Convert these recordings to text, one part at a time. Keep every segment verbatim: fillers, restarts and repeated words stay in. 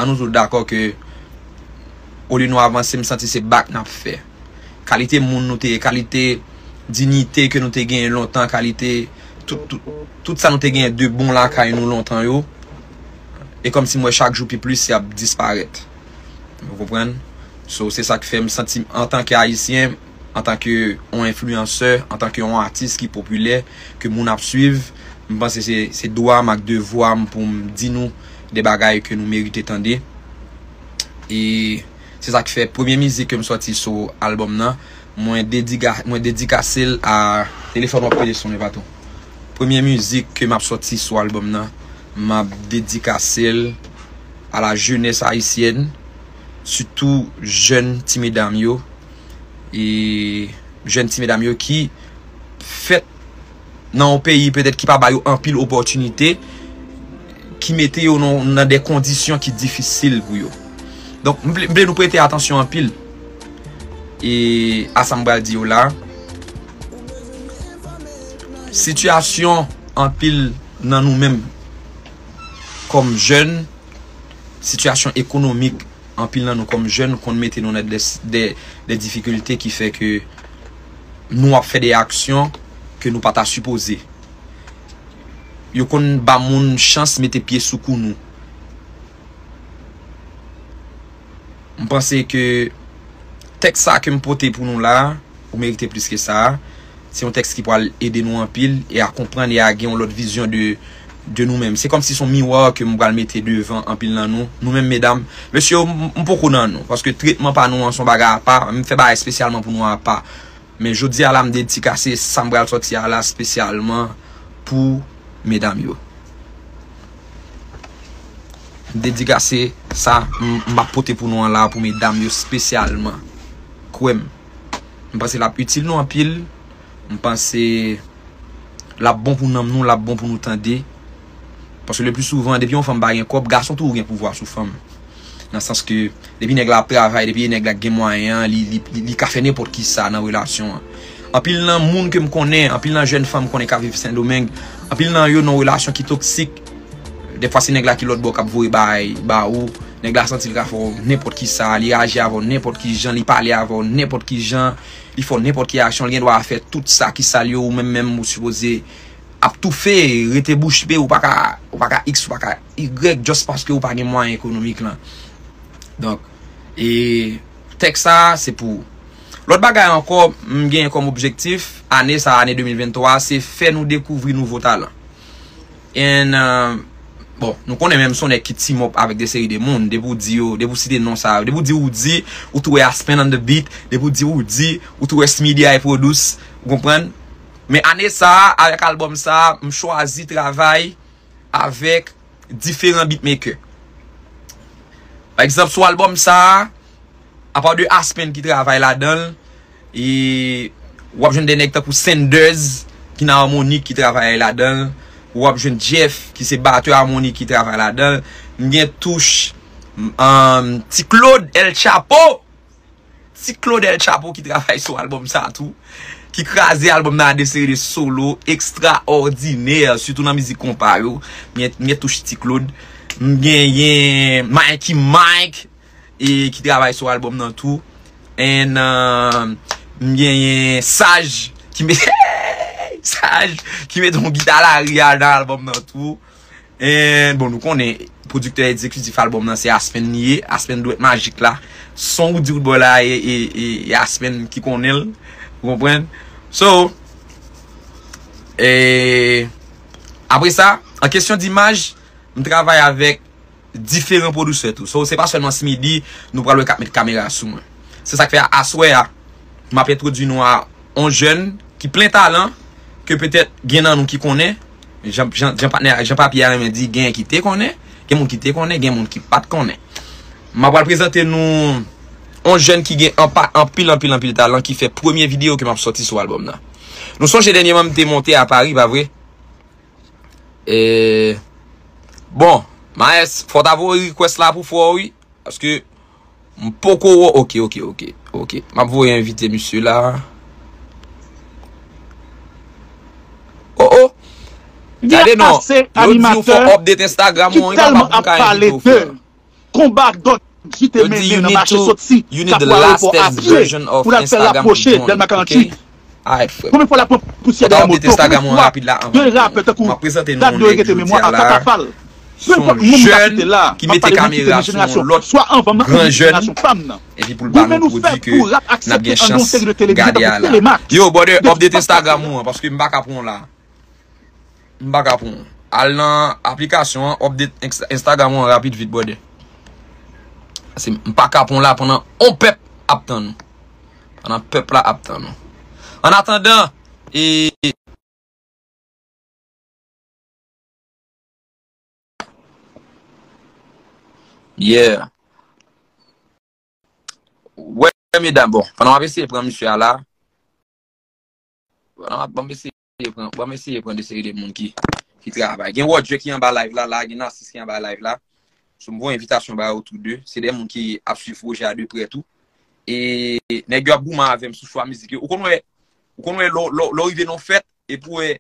Ann nou tout dakò ke olye nou avanse, m santi se back n ap fè. Kalite moun nou te ye, kalite diyite ke nou te genyen lontan, kalite tout, tout, tout sa nou te genyen de bon lakay nou lontan yo, e kòmsi m wè chak jou pi plis y ap disparèt. Ou konprann? So, se sa k fè m santi m, antanke Ayisyen, antanke yon enfliyansè, antanke yon atis ki popilè, ke moun ap swiv, m panse se, se dwa m ak devwa m pou m di nou de bagay ke nou merite tande. E se sa k fè premye mizik ke m sòti sou albòm nan, mwen dediga-, mwen dedikase l a, telefòn w ap pete sou mwen, patwon. Premye mizik ke m ap sòti sou albòm nan, m ap dedikase l a la jeunesse haïtienne, sitou jèn ti medam yo, e jèn ti medam yo ki fèt nan yon peyi petèt ki pa ba yo anpil opòtinite, ki mete yo nan, nan de kondisyon ki difisil pou yo. Donk, m vle, m vle nou prete atansyon anpil e a sa m pral di yo la. Sitiyasyon anpil nan nou menm kòm jèn, sitiyasyon ekonomik anpil nan nou kòm jèn konn mete nou nan de, de, de difikilte ki fè ke nou ap fè de aksyon ke nou pa ta sipoze. Yo konn ba moun chans mete pye sou kou nou. M panse ke tèks sa ke m pote pou nou la, ou merite plis ke sa. Se yon tèks ki pral ede nou anpil e a konprann e a gen yon lòt vizyon de, de nou menm. Se kòmsi se yon miwa ke m pral mete devan anpil nan nou. Nou menm medam, mesye, m, m poko nan nou, paske tretman pa nou an se yon bagay apa, m fè bagay espesyalman pou nou apa. Men jodi a la, m dedikase sa m pral sòti a la espesyalman pou medam yo. M dedikase sa m, m ap pote pou nou an la pou medam yo espesyalman. Kwè m. M panse l ap itil nou anpil. M panse l ap bon pou nanm nou, l ap bon pou nou tande. Paske le pli souvan, depi yon fanm pa gen kòb, gason toujou gen pouvwa sou fanm. Nan sans ke, depi nèg la ap travay, depi nèg la gen mwayen an, li, li, li, li ka fè nenpòt kisa nan relasyon an. Anpil nan moun ke m konnen, anpil nan jèn fanm m konnen k ap viv Sendomeng, anpil nan yo nan yon relasyon ki toksik. Dèfwa se nèg la ki lòt bò k ap voye bagay ba ou. Nèg la santi l ka fè w nenpòt kisa, li aji avè w nenpòt ki jan, li pale avè w nenpòt ki jan, li fè w nenpòt ki aksyon, li gen dwa fè tout sa ki sal yo, ou menm menm ou sipoze ap toufe, rete bouch be, ou pa ka, ou pa ka X, ou pa ka Y, just paske ou pa gen mwayen ekonomik lan. Donk, e tèks sa a, se pou ou. Lòt bagay ankò, m genyen kòm objektif, ane sa, ane de mil venntwa, se fè nou dekouvri nouvo talan. And, euh, bon, nou konnen menm se yon nèg ki team up avèk de seri de moun, depi w di yo, depi w site non sa yo, depi w di Roody, ou tou wè Aspen on the beat, depi w di Roody, ou tou wè Smithy I produce, ou konprann? Men ane sa a, avèk albòm sa a, m chwazi travay avèk diferan beatmaker. Pa egzanp, sou albòm sa a, apa de Aspen ki travay ladan l, e w ap jwenn de nèg tankou Sanders ki nan Harmonik ki travay ladan l, w ap jwenn Jeff ki se batè Harmonik ki travay ladan l, m gen touch, um, Ti Claude El Chapo. Ti Claude El Chapo ki travay sou albòm sa tou, ki kraze albòm nan a de seri de solo ekstraòdinè, sitou nan mizik konpa yo. M gen, m gen touch Ti Claude. M genyen Mikey Mike, e, ki travay sou albòm nan tou. And, euh, m genyen Saj ki met, Saj ki met yon gita lari a nan albòm nan tou. And, bon, nou konnen, pwodiktè egzekitif albòm nan se Aspen li ye, Aspen dwèt majik la. Son Roody Roodboy la e, e, e, e Aspen ki konnen l, ou konprann? So, e, apre sa, an kesyon dimaj, m travay avèk diferan pwodisè tou. So, se pa sèlman Smithy nou pral wè k ap met kamera sou mwen. Se sa k fè aswè a, m ap entwodui nou a yon jèn ki plen talan, ke petèt gen nan nou ki konnen, jan, jan, jan patnè, jan papye a renmen di, gen ki te konnen, gen moun ki te konnen, gen moun ki pa t konnen. M ap pral prezante nou yon jèn ki gen anpa-, anpil, anpil, anpil talan, ki fè premye videyo ke m ap sòti sou albòm nan. Nou sonje dènyèman m te monte a Pari, pa vre? E, bon, Maes, fò w ta voye request la pou frè w, wi. Paske m poko wè. Ok, ok, ok, ok. M ap voye envite misye la. Oh, oh. Gade non. Yo di w fò update Instagram ou, wi, papa, pou m ka envite w, frè. konba ak Dodgy te mennen nan mache soti Kapwa Ayewopò a pye pou l al fè rapwoche Dèlma karanntuit. Konbyen fwa l ap pran pousyè dèyè moto? Konbyen fwa de rapè tankou Daddy yo rete memwa a Katafal? Nenpòt moun m ka site la, m ap pale moun ki te nan jenerasyon swa anvan m nan oubyen jenerasyon pa m nan. Goumen nou fè pou rap aksepte anndan seri de televizyon tankou Telemax, de Fox. Yo, brother, update Instagram ou an, paske m pa ka pran w la. M pa ka pran w. Al nan aplikasyon an, update Insta- Instagram ou an rapid vit, brother. Paske m pa ka pran w la pandan on pèp ap tann ou. Pandan pèp la ap tann ou. An atandan, e, yeah. Wè, medam, bon, pandan m ap eseye pran misye a la, pandan m ap, ban m eseye pran, ban m eseye pran de seri de moun ki, ki travay. Gen Roger ki anba live la, la, gen Narcisse ki anba live la. So, m voye envitasyon ba yo tou de. Se de moun ki ap swiv pwojè a de prè tou. E nèg yo ap goumen avè m sou chwa mizik yo. Ou konn wè, ou konn wè lè w, lè w, lè w rive nan yon fèt, epi w wè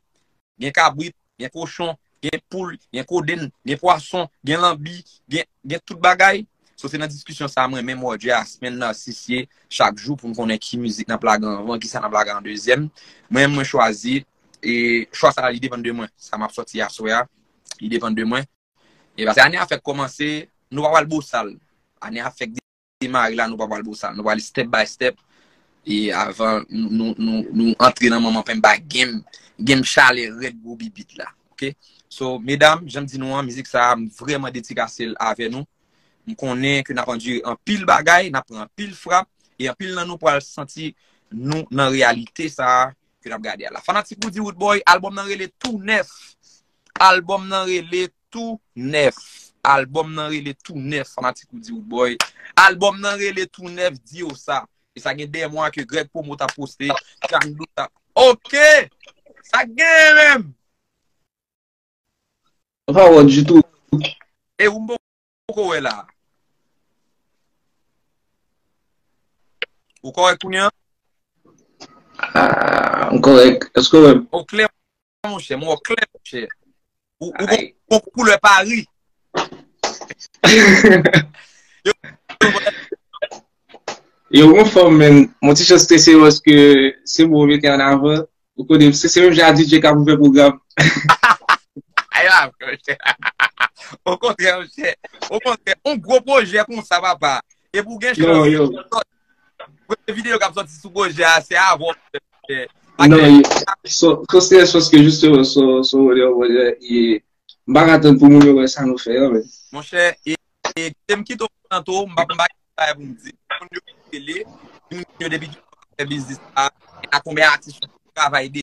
gen kabrit, gen kochon, gen poul, gen kodenn, gen pwason, gen lanbi, gen, gen tout bagay. So, se nan diskisyon sa a mwen menm, Roger, Aspen, Narcisse ye chak jou pou n konnen ki mizik n ap lage anvan, kisa n ap lage an dezyèm. Mwen menm, mwen chwazi, e chwa sa a, li depann de mwen. Sa m ap sòti aswè a, li depann de mwen. E paske ane a fèk kòmanse, nou pa pral bosal. Ane a fèk demare la, nou pa pral bosal. Nou pral step by step. E avan nou, nou, nou, nou antre nan manman penba game, game chalè rèd gwo bibit la. Oke? So, medam, jan m di nou an, mizik sa a, m vrèman dedikase l avè nou. M konnen ke n ap andire anpil bagay, n ap pran anpil frap, e anpil nan nou pral santi nou nan reyalite sa a ke n ap gade a la. Fanatik Roody Roodboy, albòm nan rele Tou Nèf. Albòm nan rele Tou Nèf. Albòm nan rele Tou Nèf, fanatik Roody Roodboy. Albòm nan rele Tou Nèf, di yo sa. E sa gen de mwa ke Greg Promo t ap poste, Django t ap. Oke! Sa k genyen menm? Ou pa wè ditou. E ou m poko wè la. Ou kòrèk kounye a? Ah, m kòrèk. Èske w wè m? Ou klè, monchè. M wè w klè, monchè. Ou, ou gon, gon koulè Pari. Yo, yo, yo, m anfòm, men. Mon ti chans te se paske se mwen w mete an avan. Ou konnen, se, se menm jan a D J k ap ouvè pwogram. Ay la, monchè. Okontrè, monchè. Okontrè, yon gwo pwojè konsa, papa. Epi w gen chans. Yo, yo. Premye videyo k ap sòti sou pwojè a, se avè w, monchè. Non, so, so se paske jisteman, so, so, pwojè, e, m pa ka tann pou moun yo wè sa nou fè an, men. Monchè, e, e, kite m kite w tanto, m pa, m pa gen bagay pou m di. Moun yo ki rele, moun yo depi ki fè biznis la, e a konbyen atis yo travay de